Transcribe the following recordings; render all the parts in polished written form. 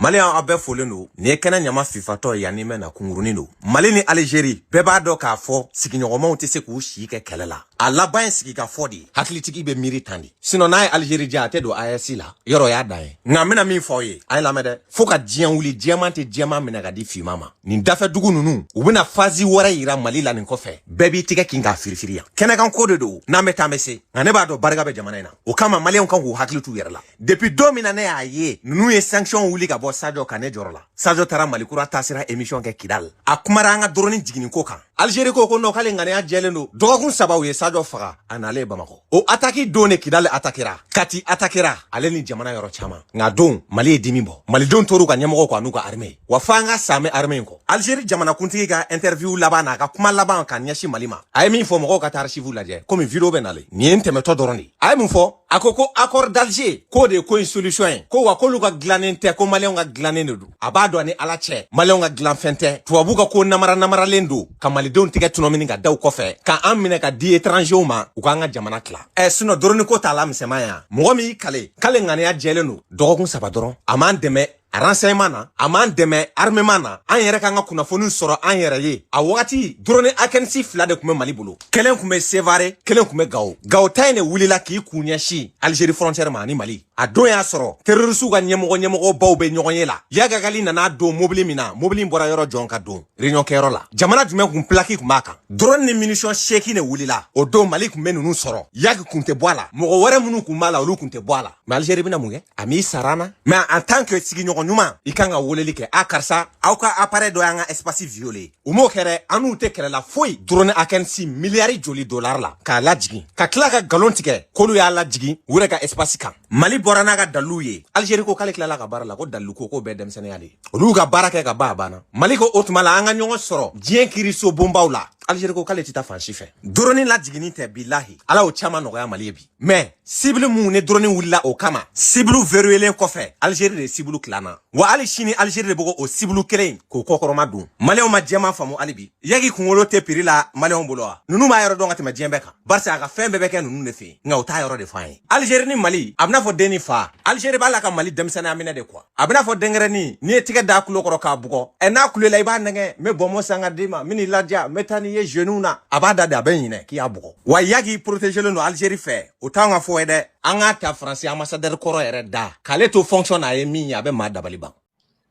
Maliyɛn, aw bɛɛ folen don. Nin ye kɛnɛ ɲama fifatɔ ye, yanni mɛn na kunkurunin don. Mali ni Alizeri, bɛɛ b'a dɔn k'a fɔ sigiɲɔgɔnmaw tɛ se k'u si kɛ kɛlɛ la. A laban ye sigikafɔ de ye. Hakilitigi bɛ miiri tan de, sinon n'a ye Alizeri diya, a tɛ don AES la. Yɔrɔ y'a dan ye. Nka n bɛna min fɔ aw ye, a ye lamɛn dɛ. Fo ka diɲɛ wuli, jɛman tɛ jɛman minɛ ka di finman ma. Nin dafɛ dugu ninnu, u bɛna phase wɛrɛ yira Mali la. Nin kɔfɛ, bɛɛ b'i tigɛ kin k'a firifiri. Yan kɛnɛkan ko de don, n'an bɛ taa, an bɛ se. Nka ne b'a dɔn barika bɛ jamana in na. O kama, Maliyɛnw kan k'u hakili t'u yɛrɛ la. Depuis don min na ne y'a ye ninnu ye sanction wuli ka bɔ Sadio kan, ne jɔrɔ la. Sadio taara Malikura taasira émission kɛ Kidal, a kumara an ka drone jiginni ko kan. Algérie ko ko non, k'ale ŋaniya jɛlen don. Dɔgɔkun 3, u ye Sadio faga a nalen Bamakɔ. O attaque don de, Kidal attaquera, Kati attaquera, ale ni jamana yɔrɔ caman. Nka don, Mali ye dimi bɔ. Malidenw tor'u ka ɲɛmɔgɔw kɔ an'u ka armée wa. F'an ka samɛ armée in kɔ. Algérie jamanakuntigi ka interview laban n'a ka kuma laban ka ɲɛsin Mali ma, a ye min fɔ, mɔgɔw ka taa archive lajɛ, komi vidéo bɛ nalen. Nin ye n tɛmɛtɔ dɔrɔn de. A ye mun fɔ? A ko ko accord d'Alger, k'o de ye ko in solution ye, ko wa k'olu ka dilannen tɛ, ko Maliyɛnw ka dilannen de don. A b'a dɔn ni Ala cɛ, Maliyɛnw ka dilanfɛn tɛ. Tubabu ka ko namara namaralen don ka Malidenw tigɛ tɔnɔmini ka da u kɔfɛ, ka an minɛ ka di étrangers ma, u k'an ka jamana tila. Ɛ, sinon drone ko t'a la misɛnman yan. Mɔgɔ min y'i kale k'ale ŋaniya jɛlen don, dɔgɔkun 3 dɔrɔn, a m'an dɛmɛ renseignement na, a m'an dɛmɛ armement na, an yɛrɛ k'an ka kunnafoni sɔrɔ an yɛrɛ ye. A wagati, drone Akinci fila de tun bɛ Mali bolo. Kelen tun bɛ Sevare, kelen tun bɛ Gawo. Gawo ta in de wulila k'i kun ɲɛsin Algérie frontière ma ani Mali. A don y'a sɔrɔ terroristew ka ɲɛmɔgɔ ɲɛmɔgɔbaw bɛ ɲɔgɔn ye la. Iyad Ag Ghali nana don mobili min na, mobili in bɔra yɔrɔ jɔn ka don réunion kɛyɔrɔ la? Jamana jumɛn kun plaque kun b'a kan? Drone ni munition 8 de wulila o don. Mali kun bɛ ninnu sɔrɔ. Iyad kun tɛ bɔ a la, mɔgɔ wɛrɛ minnu kun b'a la, olu kun tɛ bɔ a la. Mais Algérie bɛna mun kɛ? A m'i sara na. Mais en tant que sigiɲɔgɔn ɲuman, i kan ka weleli kɛ: a karisa, aw ka appareil dɔ y'an ka espace violé. U m'o kɛ dɛ. An n'u tɛ kɛlɛ la foyi. Drone Akinci, miliyari joli dollar la k'a lajigin, ka tila ka nkalon tigɛ k'olu y'a lajigin u yɛrɛ ka espace kan. Mali bɔra n'a ka dalilu ye. Algérie ko k'ale tilala ka baara la, ko dalilu ko k'o bɛɛ denmisɛnninya de ye. Olu ka baara kɛ ka ban, a banna. Mali ko o tuma la, an ka ɲɔgɔn sɔrɔ diɲɛ kiiriso bonbaw la. Algérie ko k'ale tɛ taa fan si fɛ. Drone lajiginni tɛ, bilahi, Ala y'o caman nɔgɔya Mali ye bi. Mais cible mun ni drone wulila o kama, cible verrouillé kɔfɛ, Algérie de ye cible tilanna wa. Hali sini, Algérie de bɛ o cible kelen k'o kɔkɔrɔma don. Maliyɛnw ma jɛman faamu hali bi. Iyad kunkolo tɛ piri la Maliyɛnw bolo wa? Ninnu b'a yɔrɔ dɔn ka tɛmɛ diɲɛ bɛɛ kan, barisa a ka fɛn bɛɛ bɛ kɛ ninnu de fɛ yen. Nka u t'a yɔrɔ de fɔ an ye. Algérie ni Mali, a bɛna fɔ den ni fa. Algérie b'a la ka Mali denmisɛnninya minɛ de quoi. A bɛna fɔ denkɛrɛnin, n'i ye tigɛ da kulo kɔrɔ k'a bugɔ, ɛ, n'a kulela, i b'a nɛgɛ: n bɛ bɔnbɔn san ka d'i ma, n bɛ n'i ladiya, n bɛ taa n'i ye jeunes na. A b'a da de, a bɛ ɲinɛ k'i y'a bugɔ wa. Iyad protégelen don Algérie fɛ, o t'anw ka fɔ ye dɛ. An k'a ta Faransi ambassadeur kɔrɔ yɛrɛ da, k'ale to fonction na, a ye min ye, a bɛ maa dabali ban.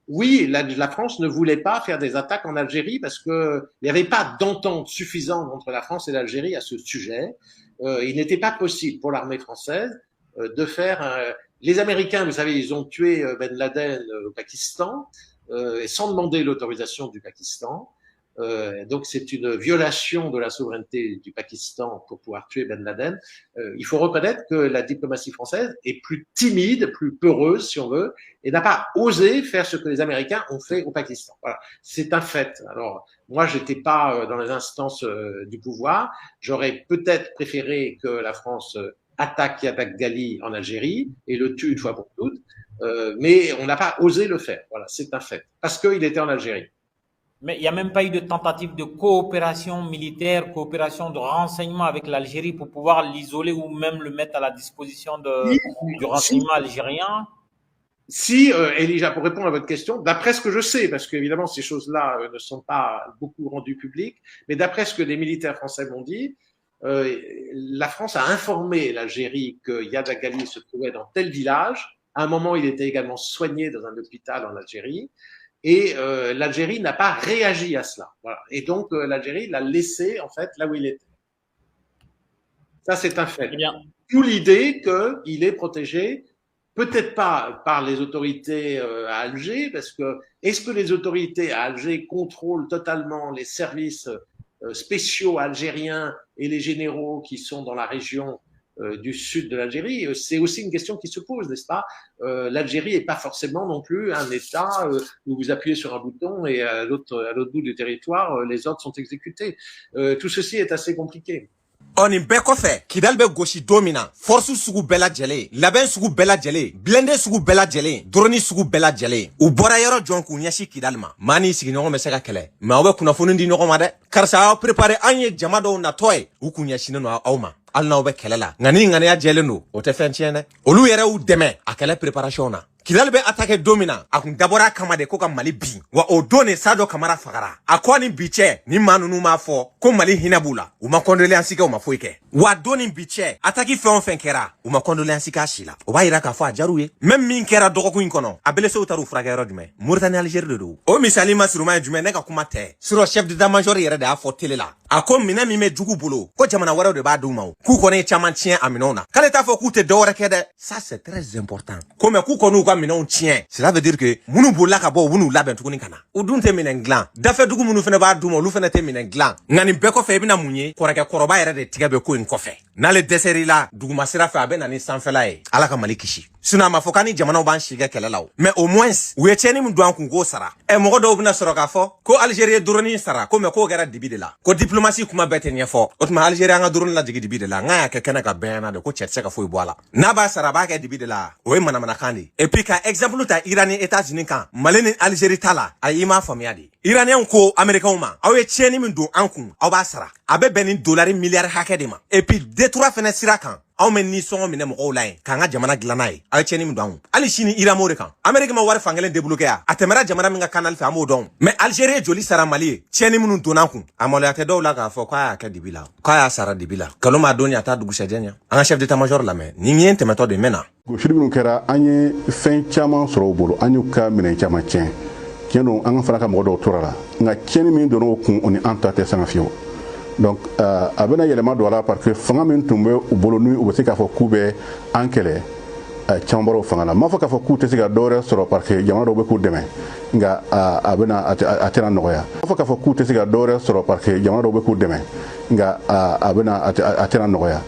Oui, la France ne voulait pas faire des attaques en Algérie parce que il n'y avait pas d'entente suffisante entre la France et l'Algérie à ce sujet. Il n'était pas possible pour l'armée française de faire. Les Américains, vous savez, ils ont tué Ben Laden au Pakistan sans demander l'autorisation du Pakistan. Donc c'est une violation de la souveraineté du Pakistan pour pouvoir tuer Ben Laden. Il faut reconnaître que la diplomatie française est plus timide, plus peureuse, si on veut, et n'a pas osé faire ce que les Américains ont fait au Pakistan. Voilà, c'est un fait. Alors moi, j'étais pas dans les instances du pouvoir. J'aurais peut-être préféré que la France attaque Iyad Ghali en Algérie et le tue une fois pour toutes. Mais on n'a pas osé le faire. Voilà, c'est un fait. Parce qu'il était en Algérie. Mais il n'y a même pas eu de tentative de coopération militaire, coopération de renseignement avec l'Algérie pour pouvoir l'isoler ou même le mettre à la disposition du renseignement algérien? Si, Elijah, pour répondre à votre question, d'après ce que je sais, parce qu'évidemment ces choses-là ne sont pas beaucoup rendues publiques, mais d'après ce que des militaires français m'ont dit, la France a informé l'Algérie que Iyad Ghali se trouvait dans tel village. À un moment, il était également soigné dans un hôpital en Algérie. Et l'Algérie n'a pas réagi à cela. Voilà. Et donc, l'Algérie l'a laissé, en fait, là où il était. Ça, c'est un fait. Bien. D'où l'idée qu'il est protégé, peut-être pas par les autorités à Alger, parce que est-ce que les autorités à Alger contrôlent totalement les services spéciaux algériens et les généraux qui sont dans la région du sud de l'Algérie? C'est aussi une question qui se pose, n'est-ce pas? L'Algérie n'est pas forcément non plus un État où vous appuyez sur un bouton et à l'autre bout du territoire, les ordres sont exécutés. Tout ceci est assez compliqué. Ɔ, nin bɛɛ kɔfɛ, Kidali bɛ gosi don min na, force sugu bɛɛ lajɛlen, labɛn sugu bɛɛ lajɛlen, blindé sugu bɛɛ lajɛlen, drone sugu bɛɛ lajɛlen, u bɔra yɔrɔ jɔn k'u ɲɛsin Kidali ma? Maa n'i sigiɲɔgɔn bɛ se ka kɛlɛ, mais aw bɛ kunnafoni di ɲɔgɔn ma dɛ: karisa, aw préparé, an ye jama dɔw natɔ ye, u kun ɲɛsinnen don aw ma. Hali n'aw bɛ kɛlɛ la, nka ni ŋaniya jɛlen don, o tɛ fɛn tiɲɛ dɛ. Olu yɛrɛ y'u dɛmɛ a kɛlɛ préparation na. Kidal bɛ attaqué don min na, a kun dabɔra a kama de ko ka Mali bin. Wa o don de Sadio Kamara fagara. A ko ni bi cɛ, ni maa ninnu m'a fɔ ko Mali hinɛ b'u la, u ma condoléance kɛ, u ma foyi kɛ. Wa don ni bi cɛ, attaque fɛn o fɛn kɛra, u ma condoléance k'a si la. O b'a yira k'a fɔ a jar'u ye. Même min kɛra dɔgɔkun in kɔnɔ, a blessés taar'u furakɛ yɔrɔ jumɛn? Mauritanie, Algérie de don. O misali ma surunman ye jumɛn? Ne ka kuma tɛ. Sur chef d'état-major yɛrɛ de y'a fɔ télé la. A ko minɛn min bɛ jugu bolo, ko jamana wɛrɛw de b'a d'u ma, k'u kɔni ye caman tiɲɛ a minɛnw na. K'ale t'a fɔ k'u tɛ dɔwɛrɛ kɛ dɛ. Ça, c'est très important. Ko mais k'u kɔni y'u ka minɛnw tiɲɛ. Cela veut dire que minnu bolila ka bɔ, u b'u labɛn tuguni ka na. U dun tɛ minɛn dilan. Dafɛ dugu minnu fana b'a d'u ma, olu fana tɛ minɛn dilan. Nka nin bɛɛ kɔfɛ, i bɛna mun ye? Kɔrɔkɛ kɔrɔba yɛrɛ de tigɛ bɛ ko in kɔfɛ. N'ale dɛsɛr'i la duguma sira fɛ, a bɛ na ni sanfɛla ye. Ala ka Mali kisi. Sinon a ma fɔ k'an ni jamanaw b'an si kɛ kɛlɛ la o. Mais au moins u ye tiɲɛni min don an kun, k'o sara. Ɛ, mɔgɔ dɔw bɛna sɔrɔ k'a fɔ ko Algérie ye drone sara, ko mais k'o kɛra dibi de la. Ko diplomatie kuma bɛɛ tɛ ɲɛfɔ. O tuma Algérie an ka drone lajigin dibi de la. N k'a y'a kɛ kɛnɛ ka bɛn na de, ko cɛ tɛ se ka foyi bɔ a la. N'a b'a sara, a b'a kɛ dibi de la. O ye manamanakan de ye. Et puis ka exemple ta Iran ni États-Unis kan, Mali ni Algérie ta la, ayi, i m'a faamuya de. Iraniyɛnw ko Américains ma, aw ye tiɲɛni min don an kun, aw b'a sara. A bɛ bɛn ni dolari miliyari hakɛ de ma. Et puis détroit fɛnɛ sira kan, anw bɛ nisɔngɔ minɛ mɔgɔw la yen k'an ka jamana dilan n'a ye. Aw ye tiɲɛni min don an kun, hali sini Iran m'o de kan. Amérique ma wari fankelen débloqué ya, a tɛmɛra jamana min ka canal fɛ, an b'o dɔn. Mais Algérie ye joli sara Mali ye tiɲɛni minnu donna an kun? A maloya tɛ dɔw la k'a fɔ k'a y'a kɛ dibi la, k'a y'a sara dibi la. Nkalon m'a don ɲɛ, a t'a dugusɛjɛ ɲɛ. An ka chef d'état-major lamɛn, nin ye n tɛmɛtɔ de, n bɛ na. Gosili minnu kɛra, an ye fɛn caman sɔrɔ u bolo, an y'u ka minɛn caman tiɲɛ. Tiɲɛ don, an ka fana ka mɔgɔ dɔw tora la, nka tiɲɛni min donna o kun, o ni an ta tɛ sanga fiyewu. Donc a bɛna yɛlɛma don a la, parce que fanga min tun bɛ u bolo, ni u bɛ se k'a fɔ k'u bɛ an kɛlɛ, caman bɔra o fanga la. N m'a fɔ k'a fɔ k'u tɛ se ka dɔwɛrɛ sɔrɔ, parce que jamana dɔw bɛ k'u dɛmɛ, nka a bɛna a tɛna nɔgɔya. N m'a fɔ k'a fɔ k'u tɛ se ka dɔwɛrɛ sɔrɔ, parce que jamana dɔw bɛ k'u dɛmɛ, nka a bɛna a tɛna nɔgɔya.